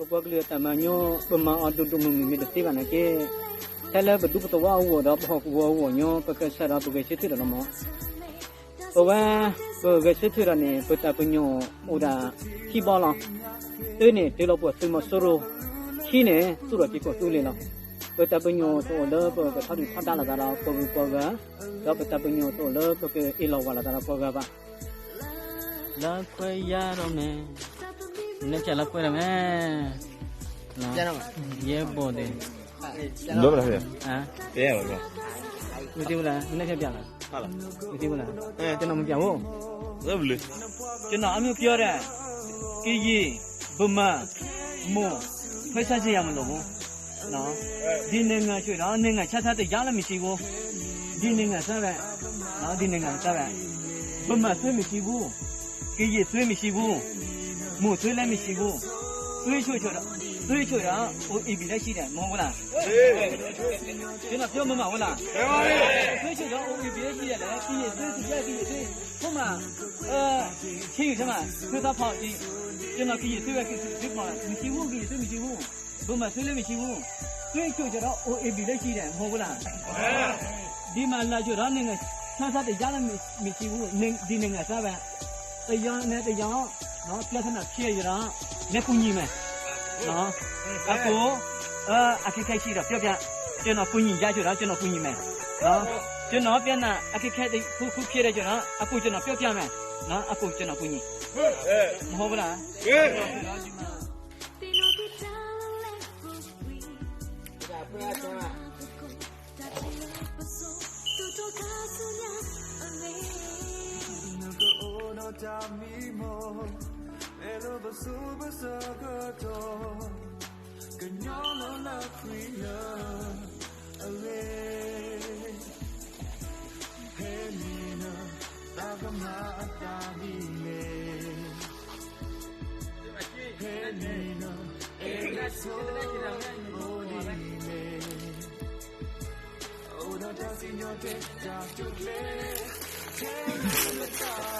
ပှၤကလုာ်အတၢ်မၤညီ ပမၤအီၤဒိၣ်ဒိၣ်မုၢ်မုၢ်မ့ၢ်တသ့ဘၣ်နာ်က့, ထဲလၢပဒူပသဝီအဂီၢ်ဒီးပဟီၣ်ကဝီၤအဂီၢ်ညီ ပကစၢ်ဒီးပဂဲၤဆၢထၢၣ်ဒီးလီၤမး. ပဝဲ ပဂဲၤဆၢထၢၣ်ဒီးန့ၣ် ပတၢ်ပညိၣ်အိၣ်ဒၣ်ခံဘီလီၤ. သုန့ၣ် တုၤလီၤပှၤသုးမီၤစိရိၤ, ခံန့ၣ် သူၣ်ထီၣ်က့ၤကီၢ်သူလ့ၤလီၤ. ပတၢ်ပညိၣ်တအိၣ်လၢပကထီဒုၣ်ထီဒါလိာ်သးဒီးပှၤဂုၤပှၤဂၤ, ဒီးပတၢ်ပညိၣ်တအိၣ်လၢပကအ့ၣ်လိာ်ဝါလိာ်သးဒီးပှၤဂၤဘၣ်. လၢခွဲးယါဒီးမဲာ်, နကလၢခွဲးဒီးမဲာ်, ယဲဘိၣ်ဒ့ၣ်, ဝံၤသ့ဝဲလၢ, နကပြလၢ, ဝံၤသ့ဝဲလၢ, ကျွန်တော်မပြဘူး, ကျွန်တော်အမျိုးပြောတာ, ကရင်, ဗမာ, မွန်, ခွဲခြားစရာမလိုဘူး. နော်, ဒီနိုင်ငံရွှေ့တော့ နိုင်ငံခြားသားတရားလည်းမရှိဘူး. ဒီနိုင်ငံသားပဲ, နော်, ဒီနိုင်ငံသားပဲ. ဗမာသွေးမရှိဘူး, ကရင်သွေးမရှိဘူး, မွန်သွေးလည်းမရှိဘူး. သွေးချိုချော်တော့, သွေးချိုချော်တော့ အိုအီပီလည်းရှိတယ်, မဟုတ်ဘူးလား? ကျွန်တော်ပြောမှန်မှာဟုတ်လား? သွေးချိုချော်တော့ အိုအီပီလည်းရှိတယ်လေ, ကရင်သွေး, ကရင်သွေး, ဟုတ်မှာ, အဲ, ချင်းယူထဲမှာ, သွေးသားဖောက်ချင်း, ကျွန်တော်ကရင်သွေးပဲ, သွေးဖောက်တာ, မရှိဘူး, ကရင်သွေးမရှိဘူး. ဗမာသွေးလည်းမရှိဘူး. သွေးချိုချော်တော့ အိုအီပီလည်းရှိတယ်, မဟုတ်ဘူးလား? ဒီမှာလာကြတော့ နိုင်ငံခြားသားတရားလည်းမရှိဘူး, ဒီနိုင်ငံသားပဲ. တယောက်နဲ့တယောက်, နော်, ပြဿနာဖြစ်ရတော့ လက်ကူညီမယ်. နော်, အကူ, အဲ, အခက်အခဲရှိတော့ပြောပြ, ကျွန်တော်ကူညီရကြတော့ ကျွန်တော်ကူညီမယ်. နော်, ကျွန်တော်ပြဿနာအခက်အခဲတစ်ခုခုဖြစ်တဲ့ကျွန်တော်, အကူကျွန်တော်ပြောပြမယ်. နော်, အကူကျွန်တော်ကူညီ. မဟုတ်ဘူးလား? ကညီလၢလၢခွံလၢအဂ့ၤ, ဖဲန့ၣ်နတၢ်ကမၤ အတၢ်မံၤလဲၣ်, ဖဲန့ၣ်နအဲၣ်ဒိးဆိအိၣ်ဒ်လဲၣ်, အိၣ်ဒီးတၢ်စံၣ်ညီၣ်တဲတၢ်တိာ်ကျဲ, ဖဲန့ၣ်နတၢ်